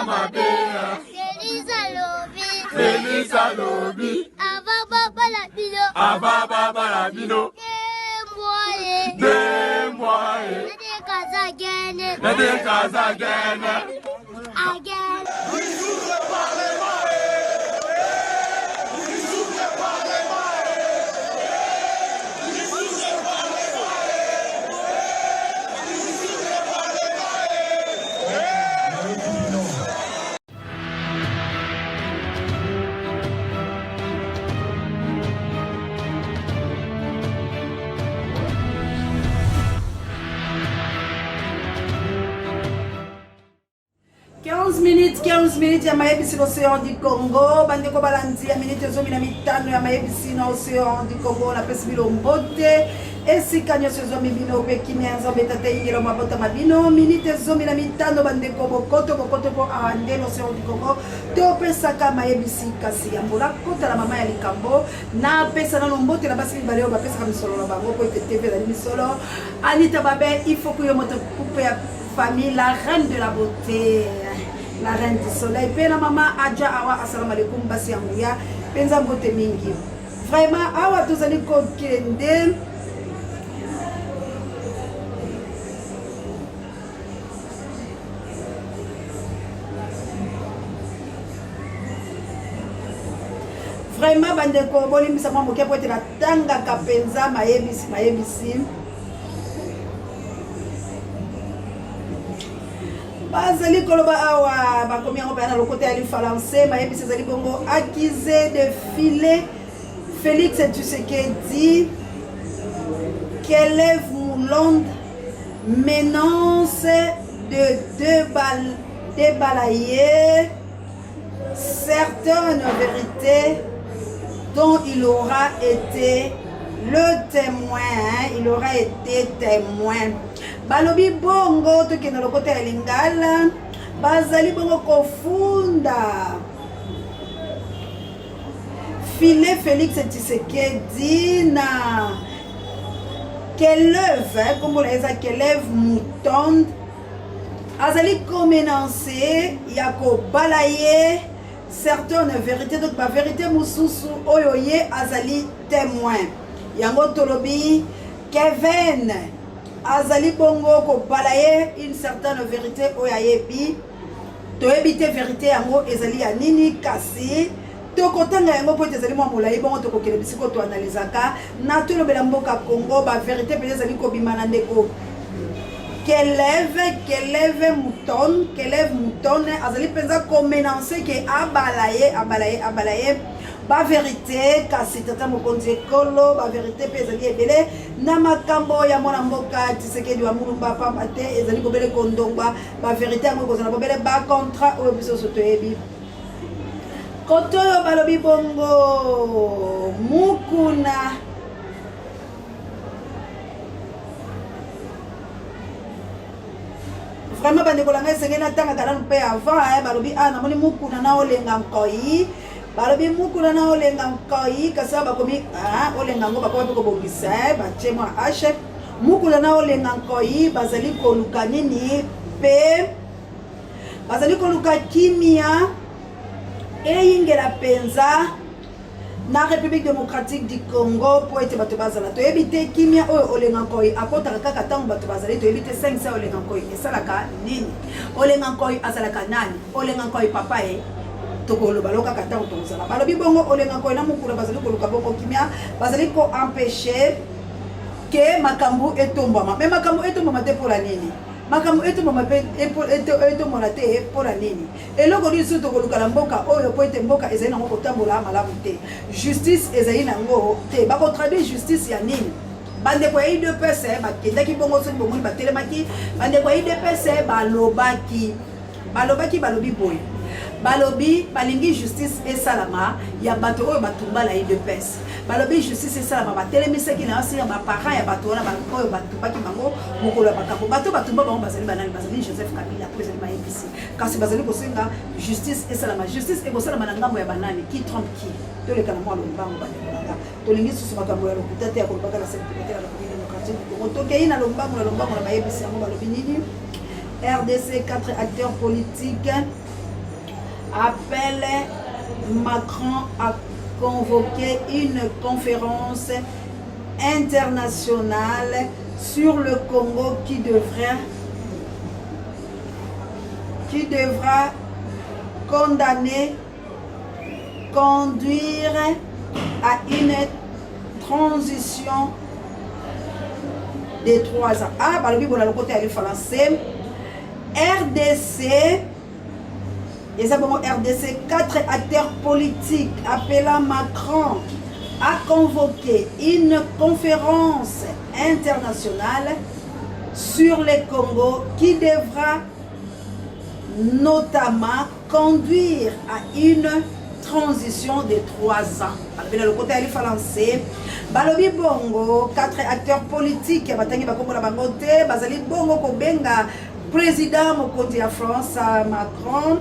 mabe. Félix alobi. Félix alobi. Avant babala bino. Avant babala bino. Deux mois. Deux mois. Nade kaza gene. Nade kaza gene. Again. Minutes 15 minutes ya mayebisi l'océan du Congo. Bandeko balandi ya minute 15 ya mayebisi na océan du Congo, napesi bino mbote esika nyonso ezwami bino mpe kimia ya Nzambe Tata eyingela mabota ma bino. Minute 15, bandeko, bokoto bokoto mpo awa nde l'océan du Congo topesaka mayebisi. Kasi yambo nakota na mama ya likambo, napesa nano mbote na basi mibale oyo bapesaka misolo na bango mpo ete TV ezali misolo. Anita Babe Ifoku, yo moto coupe ya famille, la reine de la beauté, la reine du soleil, mpe na mama Adja awa, asalamu alaikum, basi ya nguya mpenza, mbote mingi vraiment. Awa tozali kokende vraiment, bandeko, bolimbisa mwa moke po ete natangaka mpenza mayebisi mayebisi. Bazali koloba awa, bakomi yango mpenza na lokota ya lifalanse. Mayebisi ezali bongo: accusé de filer Félix Tshisekedi, Kelev Mulond menace de débalayer certaines vérités dont il aura été le témoin, hein? Il aura été témoin. Balobi bongo, tokende lokota ya lingala. Bazali bongo kofunda file Félix Tshisekedi na Keleve, nkombo na ye eza Keleve Mutond, azali komenacer ya kobala ye certaine vérité, donc bavérité mosusu oyo ye azali témoin. Yango tolobi Kevin azali bongo kobala ye une certaine vérité oyo ayebi. Toyebi te vérité yango ezali ya nini, kasi tokotanga yango mpo ete ezali mwa molai. Bongo tokokende bisika toanalizaka na Tolobela Mboka Congo. Bavérité mpenza ezali kobima na ndeko Keleve, Keleve Mouton. Keleve Mouton azali mpenza komenacer ke abala ye, abala ye, abala ye bavérité. Kasi tata mokonzi ekolo, bavérité mpe ezali ebele na makambo ya mwana mboka Tisekedi wa Mulumba, pamba te ezali bobele kondongwa. Bavérité yango ekozala bobele bacontrat oyo biso nyonso toyebi. Kote oyo balobi bongo Mukuna vraiment, bandeko na ngai, esengeli natangaka nanu mpe avant. Balobi a namoni Mukuna na Olenga Nkoi. Balobi Mukuna na Olenga Nkoi, kasi awa bakomi Olenga yango, bakoma mpe kobongisa, batie mwa h. Mukuna na Olenga Nkoi bazali koluka nini? Mpe bazali koluka kimia eyingela mpenza na République démocratique du Congo mpo ete bato bazala. Toyebi te kimia oyo Olenga Nkoi akotaka kaka ntango bato bazali. Toyebi te 5 Olenga Nkoi esalaka nini. Olenga Nkoi azalaka nani? Olenga Nkoi papa ye, tokoloba lo kaka ntango tokozala. Balobi bongo Olenga Nkoi na Mokula bazali koluka bongo kimia, bazali koempêcher ke makambo etombwama. Me makambo etombwama te mpola nini? Makambo etombwama mpe etombwana te mpola nini? Eloko nini soki tokoluka na mboka oyo mpo ete mboka ezali nango kotambola malamu te? Justice ezali nango te. Bakotraduire justice ya nini? Bandeko ya UDPS bakendaki bongo, soki bomoni, batelemaki. Bandeko ya UDPS balobaki, balobaki, balobi boye, balobi balingi justice esalama ya bato oyo batumba na UDPS. Balobi justice esalama. Batelemisaki na yasi ya baparent ya bato wana oyo batumbaki bango mokolo ya makambo. Bato batumba bango bazali banani? Bazali Joseph Kabila, po ezali bayebisi. Kasi bazali kosenga justice esalama. Justice ekosalama na ngambo ya banani? Qui trompe qui? Toleka na mwa lombango, bandeko na nga. Tolingi susu makambo ya lokuta te ya kolobaka na sentiment ya République démocratique du Congo. Tokei na lombango, na lombango na bayebisi yango. Balobi nini? RDC, quatre acteurs politiques. Appelle Macron à convoquer une conférence internationale sur le Congo qui devrait qui devra condamner, conduire à une transition de 3 ans. Ah, balobi bona lokota ya français. RDC eza bongo RDC, quatre acteurs politiques appelant Macron à convoquer une conférence internationale sur le Congo qui devra notamment conduire à une transition de 3 ans. Balobi na lokota ya lifalanse, balobi bongo quatre acteurs politiques, batangi bakombo na bango te, bazali bongo kobenga président mokonzi ya France Macron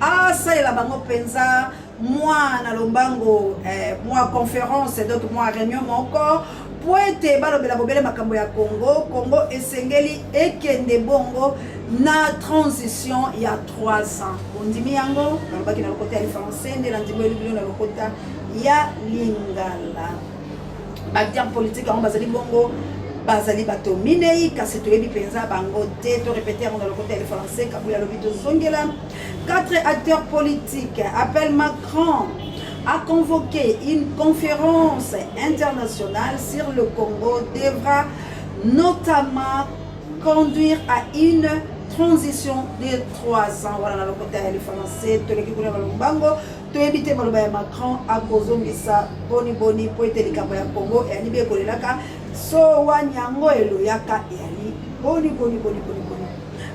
asalela bango mpenza mwa na lombango mwa conférence, donc mwa réunion moko, po ete balobela bobele makambo ya Congo. Congo esengeli ekende bongo na transition ya 3 ans. Bondimi yango? Balobaki na lokota ya français, nde na ndimi oyebi bino na lokota ya lingala. Baacteur politique yango bazali bongo, bazali bato minei, kasi toyebi mpenza bango te. To répéter yango na lokota ya français. Kabuya alobi tozongela: quatre acteurs politiques appellent Macron à convoquer une conférence internationale sur le Congo devra notamment conduire à une transition de 3 ans. Wana na lokota ya français. Toleki kuna balombango, toyebi te maloba ya Macron akozongisa boniboni, po ete likambo ya Congo eyali be ekolelaka so wani yango eloyaka eyali boni boni boni boni boni.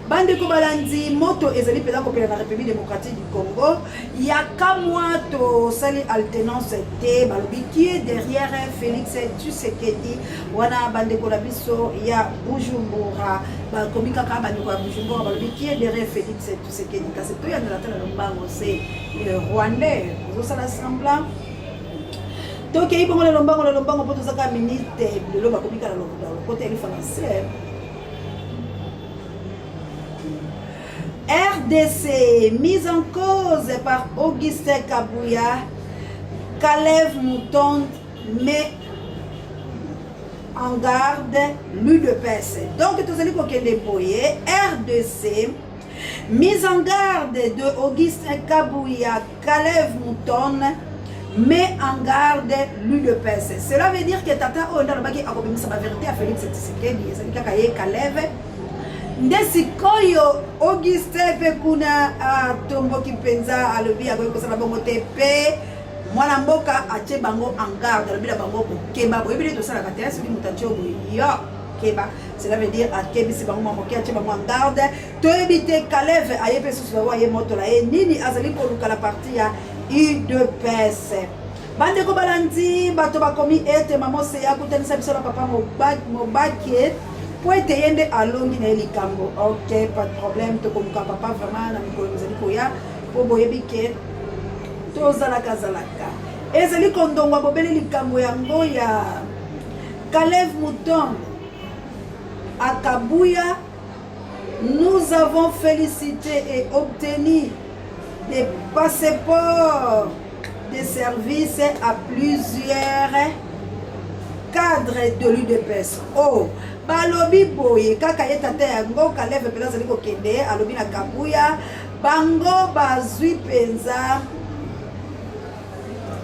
Bandeko balandi, moto ezali mpenza kopela na République démocratique du Congo. Ya kamwa, tosali alternance te. Balobi qui est derrière Félix Tshisekedi? Wana bandeko na biso ya Bujumbura bakomi kaka, bandeko ya Bujumbura balobi qui est derrière Félix Tshisekedi. Kasi toyandela te na lombango, c'est le Rwandais ozosala semblant. Tokei bongo na lombango, na lombango, mpo tozaka minute. Lelo bakomi kaka na lokota ya français. RDC mise en cause par Augustin Kabouya, Kalev Mutond met en garde l'UDPS. Donc, tozali kokende boye: RDC mise en garde de Augustin Kabouya, Kalev Mutond met en garde l'UDPS. Cela veut dire que tata oyo nde alobaki akobimisa bavérité ya Félix Tshisekedi, ezali kaka ye Kalev. Nde sikoyo Augustin mpe kuna atomboki mpenza, alobi akoki kosala bongo te, mpe mwana mboka atie bango en garde, alobi na bango kokeba. Boyebi nde tosalaka te, soki moto atie boye, yo keba. Cela veut dire akebisi bango mwa moke, atie bango en garde. Toyebi te Kaleve aye mpe susu yango aye moto na ye nini azali koluka na parti ya UDPS. Bandeko balandi, bato bakomi ete mama Oseya akutanisa biso na papa Mobake po ete ye nde alongi na ye likambo. Ok, pas de problème, tokoluka papa vraiment na mikolo mizali koya, mpo boyebi ke tozalaka zalaka ezali kondongwa bobele likambo yango ya Kalev Mutond Akabuya. Nous avons félicité et obtenu des passeports de service à plusieurs cadres de l'UDPS. Oh, balobi boye kaka ye tata yango Kaleve mpenza azali kokende, alobi na Kabuya bango bazwi mpenza,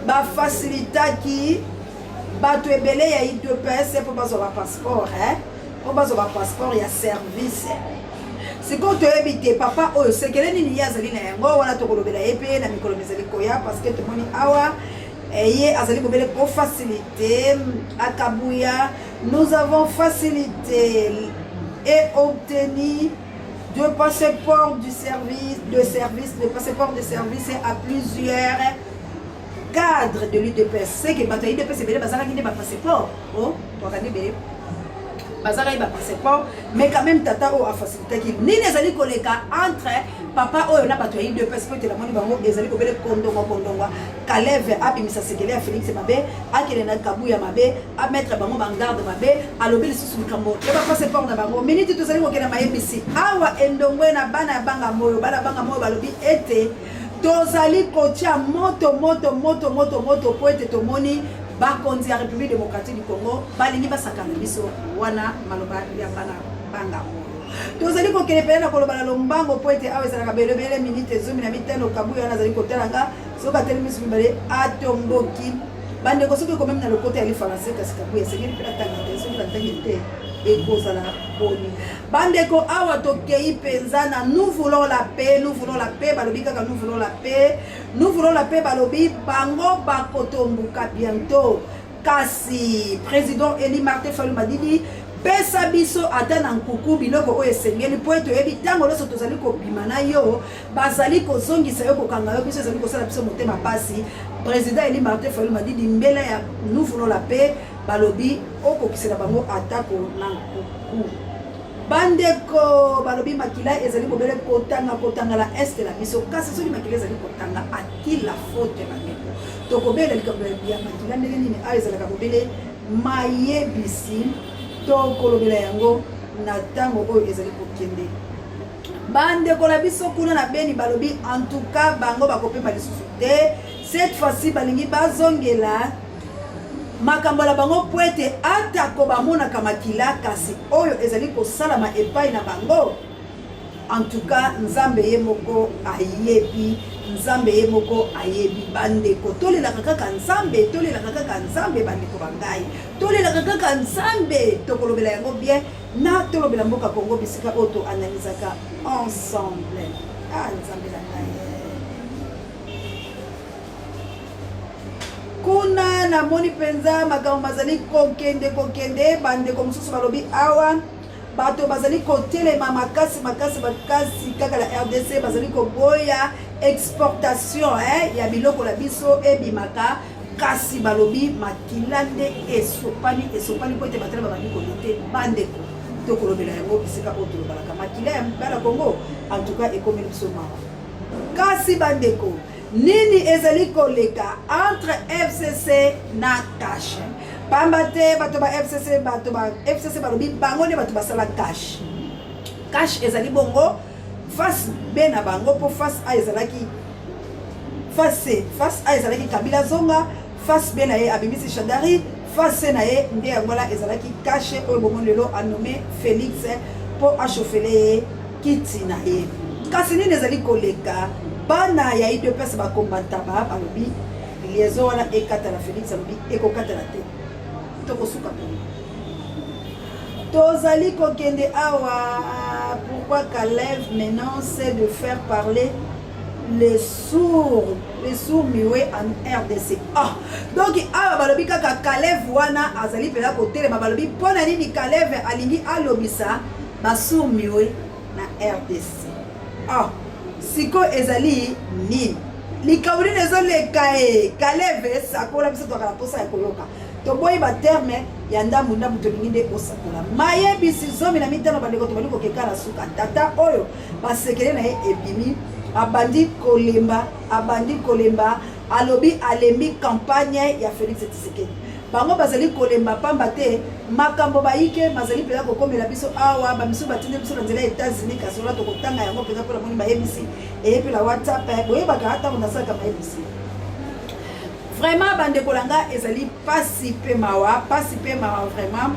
bafacilitaki bato ebele ya UDPS mpo bazwa bapasseport, mpo bazwa bapasseport ya service. Sikoyo toyebi te papa oyo sekele nini ye azali na yango wana. Tokolobela ye mpe na mikolo mizali koya, parce que tomoni awa ye azali bobele kofacilité akabuya. Nous avons facilité et obtenu de passeports du service de service de passeport de service à plusieurs cadres de l'UDPS. C'est que bato ya UDPS ebele bazalaki nde bapasseport o twakandi ebele bazalaki bapasseport, mais quand même tata oyo afacilitaki. Nini ezali koleka entre papa oyo na bato ya UDPS? Po ete namoni bango ezali kobele kondongwa kondongwa. Kaleve abimisa sekele ya Félix mabe, akende na Kabuya mabe, amettre bango en garde mabe, alobi lisusu likambo ya bapasseport na bango. Miniti tozali kokende mayebisi awa endongwe na bana ya Banga Moyo. Bana Banga Moyo balobi ete Tozali kotia moto moto moto moto moto mpo ete tomoni bakonzi ya République démocratique du Congo balingi basakana biso wana maloba ya bana banga oyo. Tozali kokende pene na koloba na lombango mpo ete awa ezalaka belebele minite 15. Kabuya wana azali kotala nga soki atelemi miso mibale atomboki. Bandeko, soki ekomemi na lokota ya lifalanse, kasi Kabuya esengeli mpe natanga te, soki natangi te ekozala boni? Bandeko, awa tokei mpenza na nous voulons la paix, nous voulons la paix. Balobi kaka nous voulons la paix, nous voulons la paix. Balobi bango bakotombuka bientôt. Kasi président Eli Martin Fayulu Madidi, pesa biso ata na nkuku biloko oyo esengeli, mpo ete oyebi ntango nyonso tozali kobima na yo, bazali kozongisa yo, kokanga yo. Biso ezali kosala biso motema pasi. Président Eli Martin Fayulu Madidi, mbela ya nous voulons la paix, balobi okokisela bango atako na nkuku. Bandeko, balobi makila ezali bobele kotanga kotanga la este na biso, kasi soki makila ezali kotanga, akila faute. Bandeko, tokobela likambo ya makila ndenge nini? Awa ezalaka bobele mayebisi, tokolobela yango na ntango oyo ezali kokende. Bandeko na biso kuna na Beni balobi en tout cas bango bakopema lisusu te. Cette fois-ci balingi bazongela makambo na bango, po ete atako bamonaka makila, kasi oyo ezali kosalama epai na bango, en tout cas Nzambe ye moko ayebi, Nzambe ye moko ayebi. Bandeko, tolelaka kaka Nzambe, tolelaka kaka Nzambe. Bandeko ba ngai, tolelaka kaka Nzambe. Tokolobela yango bien na tolobela mboka Congo, bisika oyo toanalizaka ensemble. Ah, Nzambe na ngai! Kuna namoni mpenza makambo mazali kokende kokende. Bandeko mosusu balobi awa bato bazali kotelema makasi makasi makasi kaka na RDC, bazali koboya exportation ya biloko na biso ebimaka. Kasi balobi makila nde esopani esopani, mpo ete batala babandi kolite. Bandeko, tokolobela yango bisika oyo tolobalaka makila ya bana Congo. En tout cas ekomeli biso mawa. Kasi bandeko, nini ezali koleka entre FCC na CACH? Pamba te bato ba FCC, bato ba FCC balobi bango nde bato basala CACH. CACH ezali bongo face B na bango, mpo face A ezalaki face C. Face A ezalaki Kabila zonga, face B na ye abimisi Shadari, face C na ye nde yango wana ezalaki CACH oyo bomoni lelo anome Félix mpo achauffele ye kiti na ye. Kasi nini ezali koleka? Bana ya UDPS bakombantaba balobi liaison wana ekatana. Félix alobi ekokatana te, tokosuka pene. Tozali kokende awa. Pourquoi Kalev menace de faire parler les sourds, les sourds muets en RDC? Ah, donc awa balobi kaka Kalev wana azali mpenza kotelema. Balobi mpo na nini Kalev alingi alobisa basourds muets na RDC? Ah, sikoyo ezali nini? Likambo nini ezoleka? E Kalev, esakola biso, tozalaka na mposa ya koyoka. Toboyi baterme ya ndambu ndambu, tolingi nde osakola. Mayebisi 15. Bandeko, tobandi kokeka na suka. Tata oyo basekele na ye ebimi, abandi kolemba, abandi kolemba. Alobi alembi campagne ya Félix Tshisekedi. Bango bazali kolemba pamba te makambo bayike mazali mpenza kokomela biso awa. Bamisu batindi biso na nzela ya États-Unis, kasi wana tokotanga yango mpenza mpona moni bayebisi eye mpe na WhatsApp. Boyebaka ntango nasalaka mayebisi. Vraiment bandeko na nga, ezali pasi mpe mawa, pasi mpe mawa vraiment.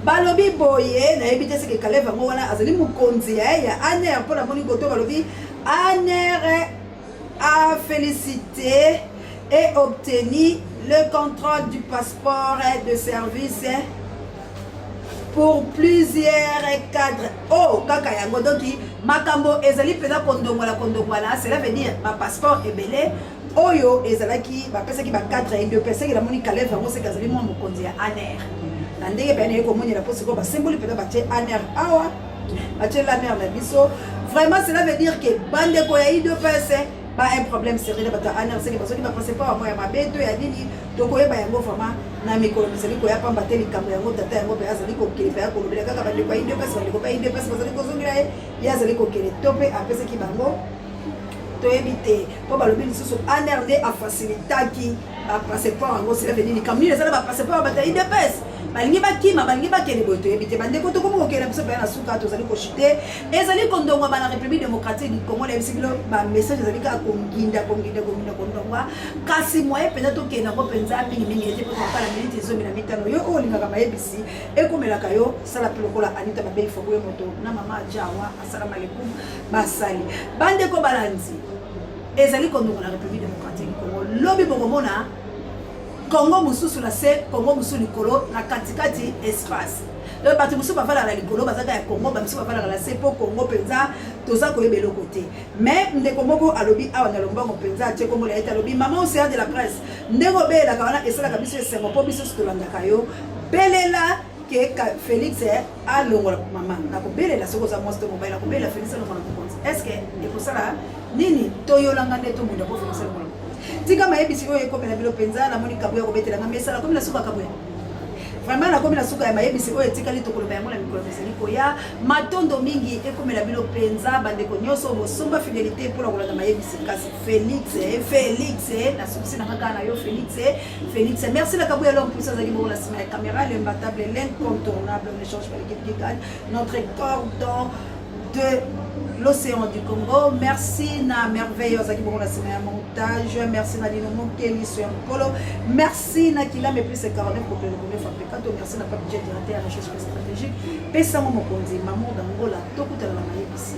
Balobi boye, nayebi te seke Kalev yango wana azali mokonzi ya ANR, mpo namoni koto balobi ANR a félicité et obtenu le contrôle du passeport de service pour plusieurs cadres. Oh, kaka yango. Donc makambo ezali mpenza kondongwala kondongwala. Cela veut dire bapasseport ebele oyo ezalaki bapesaki bacadre ya UDPS. Seke namoni Kalev yango seke azali mwa mokonzi ya ANR na ndenge mpe naye komonela, mpo sikoyo basemboli mpenza, batie ANR awa, batie l'ANR na biso. Vraiment, cela veut dire que bandeko ya UDPS ba un problème sérieux na bato ya ANR. Seke bazoki bapasseport yango ya mabe to ya nini, tokoyeba yango vraiment na mikolo mizali koya, pamba te likambo yango tata yango mpe azali kokende mpe akolobela kaka bandeko ya UDPS. Bandeko mpe ya UDPS bazali kozongela ye, ye azali kokende to mpe apesaki bango, toyebi te, mpo balobi lisusu ANR nde afacilitaki bapasseport yango. Cela veut dire likambo nini eza na bapasseport ya bato ya UDPS? Balingi bakima, balingi bakende boye, toyebi te. Bandeko, tokomi kokende na biso mpenza na suka, tozali kochute. Ezali kondongwama na République démocratique du Congo. Nayebisi bino bamessage ezali kaka konginda, konginda, konginda, kondongwa, kasi moye mpenza tokende yango mpenza mingimingi ete mpo tokala miniti 15. Yo oyo olingaka mayebisi ekomelaka yo, sala mpe lokola Anita Babei Foboye moto na mama Ajawa asala malekum basali. Bandeko balandi, ezali kondongo na République démocratique du Congo. Lobi bokomona Congo mosusu na se, Congo mosusu likolo, na katikati espace. Donc bato mosusu bafandaka na likolo bazaka ya Congo, bamosusu bafandaka na se, mpo Congo mpenza toza koyeba eloko te. Mais ndeko moko alobi awa na lombango mpenza, atie kombo na ye te, alobi: "Mama Océan de la presse, ndenge obeyelaka wana esalaka biso esengo, mpo biso nyonso tolandaka yo. Belela ke Félix alongola." Mama, nakobelela. Soki oza mwasi to mobali, nakobelela Félix alongola mokonzi. Est ce que ekosala nini? Toyolanga nde tobunda mpo Félix alongola mokonzi. Tika mayebisi oyo ekomela bino mpenza. Namoni Kabuya kobetelanga mesala. Komi na suka, Kabuya. Vraiment, nakomi na suka ya mayebisi oyo etikali, tokoloba yango na mikolo mizali koya. Matondo mingi ekomela bino mpenza, bandeko nyonso bosomba fidélité mpona kolanda mayebisi. Kasi Félix, Félix, nasukisi na kaka na yo, Félix, Félix. Merci na Kabuya l'homme puissant, azali bongo na nsima ya caméra, l'imbattable, l'incontournable, on ne change pas l'équipe qui gagne, notre cordon de l'océan du Congo. Merci na Merveille, azalaki bongo na nsima ya montage. Merci na Lino Mokeli so ya mokolo. Merci na Kilame plus 49 kokele kone fabrikato. Merci na Pape Jet, directeur ya recherche stratégique. Pesango mokonzi Mamour d'Angola. Tokutana na mayebisi.